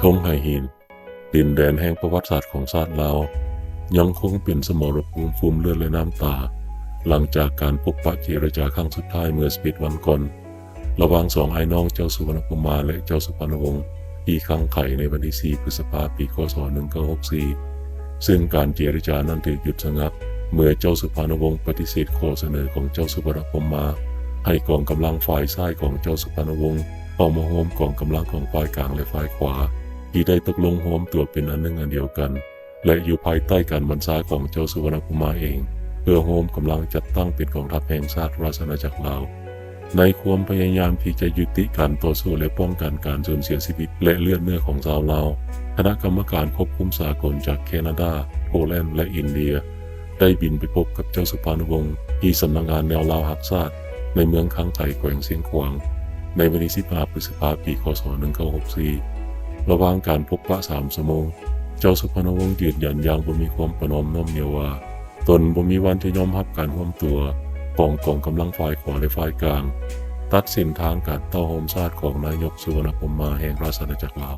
ທົ່ງໄຫຫີນ, ດິນແດນແຫ່ງປະຫວັດສາດຂອງຊາດລາວ ຍັງຄົງເປັນສະໝໍລະພູມຟຸມເລືອດ ແລະ ນ້ຳຕາ ຫຼັງຈາກການພົບປະເຈລະຈາຄັ້ງສຸດທ້າຍເມື່ອສິບເອັດວັນກ່ອນ ລະຫວ່າງສອງອ້າຍນ້ອງເຈົ້າສຸວັນນະພູມາ ແລະ ເຈົ້າສຸພານຸວົງ ທີ່ຂັງໄຂໃນວັນທີສີ່ ພຶດສະພາ ປີ ຄ.ສ. ໜຶ່ງເກົ້າຫົກສີ່ ຊຶ່ງການເຈລະຈານັ້ນຖືກຢຸດສະງັກ ເມື່ອເຈົ້າສຸພານຸວົງປະຕິເສດຂໍ້ສະເໜີຂອງເຈົ້າສຸວັນນະພູມາ ໃຫ້ກອງກຳລັງຝ່າຍຊ້າຍຂອງເຈົ້າສຸພານຸວົງ ເຂົ້າມາຮ່ວມກອງກຳລັງຂອງຝ່າຍກາງ ແລະ ຝ່າຍຂວາ ທີ່ໄດ້ຕົກລົງຮວມຕົວເປັນອັນໜຶ່ງອັນດຽວກັນ ແລະ ຢູ່ພາຍໃຕ້ການບັນຊາຂອງເຈົ້າສຸວັນນະພູມາເອງ ເພື່ອໂຮມກຳລັງຈັດຕັ້ງເປັນກອງທັບແຫ່ງຊາດລາຊະອານາຈັກລາວ. ໃນຄວາມພະຍາຍາມທີ່ຈະຍຸຕິການຕໍ່ສູ້ ແລະ ປ້ອງກັນການສູນເສຍຊີວິດ ແລະ ເລືອດເນື້ອຂອງຊາວລາວ, ຄະນະກຳມະການຄວບຄຸມສາກົນຈາກແຄນາດາ, ໂປແລນ ແລະ ອິນເດຍ ໄດ້ບິນໄປພົບກັບເຈົ້າສຸພານຸວົງ ທີ່ສຳນັກງານແນວລາວຮັກຊາດ ໃນເມືອງຄັງໄຄ ແຂວງຊຽງຂວາງ ໃນວັນທີສິບຫ້າ ພຶດສະພາ ປີ ຄ.ສ. ໜຶ່ງເກົ້າຫົກສີ່ ລະຫວ່າງການພົບປະສາມຊົ່ວໂມງ, ເຈົ້າສຸພານຸວົງຢືນຢັນຢ່າງບໍ່ມີຄວາມປະນອມນ້ອມນຽວວ່າ ຕົນບໍ່ມີວັນຈະຍອມຮັບການຮວມຕົວຂອງກອງກຳລັງຝ່າຍຂວາ ແລະ ຝ່າຍກາງ ຕັດເສັ້ນທາງການຕໍ່ໂຮມຊາດຂອງນາຍົກສຸວັນນະພົມມາແຫ່ງລາຊະອານາຈັກລາວ.